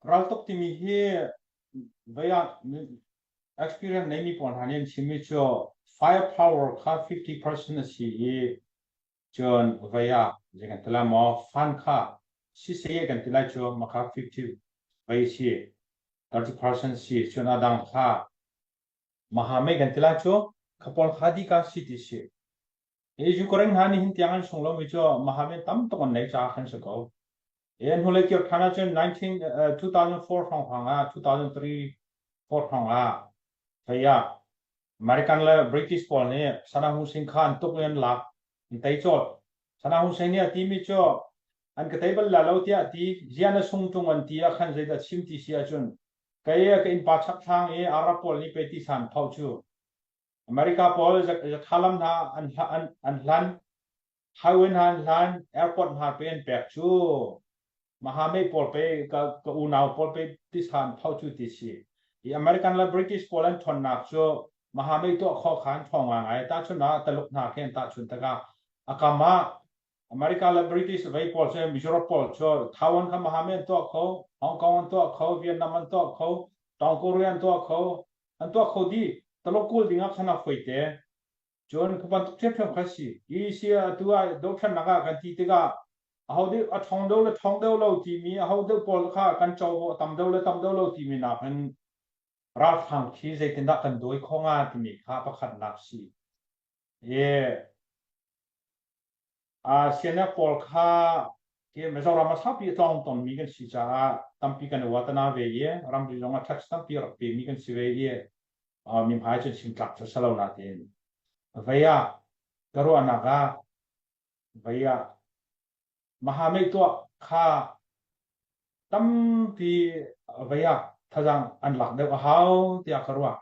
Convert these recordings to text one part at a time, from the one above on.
Raltuk timi hi vei ah experience neimi pawl hna nih an chimmi cu firepower kha 50% a si i cun vei ah zei kan ti lai maw fund kha siseh kan ti lai cu makha 50 vei si 30% si cun a dang kha mahame kan ti lai cu khapawl kha di ka si ti si. Hi Ukraine hna nih hin tiang an sung lomi cu mahame tam tuk an nei caah khan si ko. E hnulei kir ṭhan ahcun 19, 2004 hrawnghrang ah 2003 4 hrawng ah hei ah American le British pawl nih Saddam Hussein kha an tuk i an lak an tei cawt. Saddam Hussein nih a timi cu an ka tei bal la lo tiah a ti. Ziah na sung ṭung an ti ah khan zeidah chim ti si ahcun kei ka innpa chakthlang i Arab pawl nih pei tisa an phoh cu. America pawl zathalam hna an, an, an hlan Highway hna an hlan, airport hna pe an pek cu Mahamei pawl pe ka, ka unau pawl pe tisa an pho cu ti si. I American le British pawl an ṭhawnnak cu Mahamei tuah khawh kha an ṭhawng ngaingai. Tahchun ah Taluk hna khi an tahchun tikah a kam ah America le British vei pawl cu Europe pawl cu Taiwan kha Mahamei an tuah kho, Hong Kong an tuah kho, Vietnam an tuah kho, Tawng Korea an tuah kho, an tuah kho dih. Taluk kul ding ah khan a fawi Cun khu bantuk ṭhiamṭhiam kha si. Hi si atu ah dothlennak ah kan ti tikah aho deuh a ṭhawng deuh le ṭhawng deuh lo timi aho deuh pawl kha kan covo a tam deuh le tam deuh lo timi nakin ralhrang khi zeitindah kan dawi khawh hnga timi kha pakhatnak si. I CNF pawl kha khi Mizoram ah saupi a tlawng tonmi kan si caah tampi kan i uatana ve i ramri zong ah tax tampi a rak pemi kan si ve i mi hmai cun chim tlak cu si lo nain vei ah ka ruahnak ah vei ah mahamei tuah kha tampi vei ah thazaang an lak deuh a hau tiah ka ruah.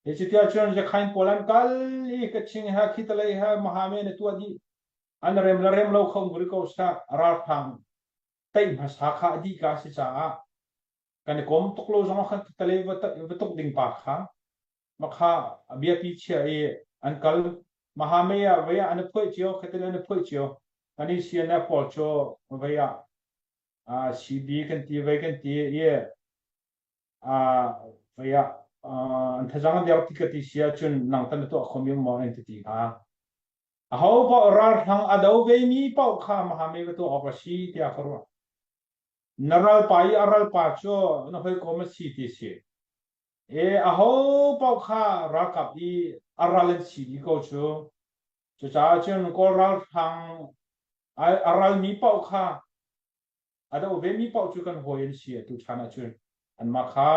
Hi cuti cun Zakhain pawl an kal i Kaching he Khitalei he Mahame na tuah dih. An rem le rem lo kho nguri ko sah ralhrang teih hmasa kha a dih ka si caah kan i kom tuk lo zong khan Khitalei va tuk ding pa kha makha a biapi chia i an kal Mahame ah vei ah an i phoih cio Khitalei an i phoih cio kan i CNF pawl cu vei ah CB kan ti vei kan ti i vei ah an thazang an der ti ka ti si ahcun nang tan na tuah khomi maw an ti ti hnga aho paoh ralhrang a do ve mi paoh kha mahame va tuah awk a si tiah ka ruah na ralpa i a ralpa cu na hawikom a si ti si e aho paoh kha ralkap i a ral an si dih ko cu cucaah cun kawl ralhrang a ralmi paoh kha A do vemi paoh cu kan hawi an si atu ṭhan ahcun anmah kha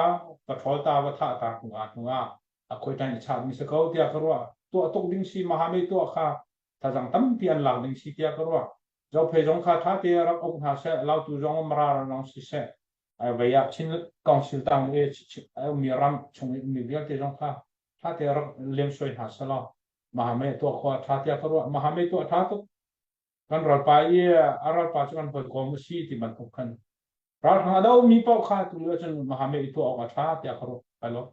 va ṭhawl ta va thah ta hnu ah hnu ah a khuaiṭan i chah ding si ko tiah ka ruah. Tuah tuk ding si Mahame tuah kha thazang tampi an lak ding si tiah ka ruah. Zophei zong kha ṭha te rak uk hna seh, Lautu zong Mara zong siseh, vei ah Chin Council tang i a ummi ram chung i ummi vialte zong kha ṭha te rak lemsoi hna selaw Mahame tuah khawh a ṭha tiah ka ruah. Mahame tuah ṭha tuk. Kan ralpa i a ralpa cu kan hawikom a si ti bantuk khan ralhrang a domi paoh kha tu lio cun mahame i tuah awk a ṭha tiah ka ruah. Kai lawm.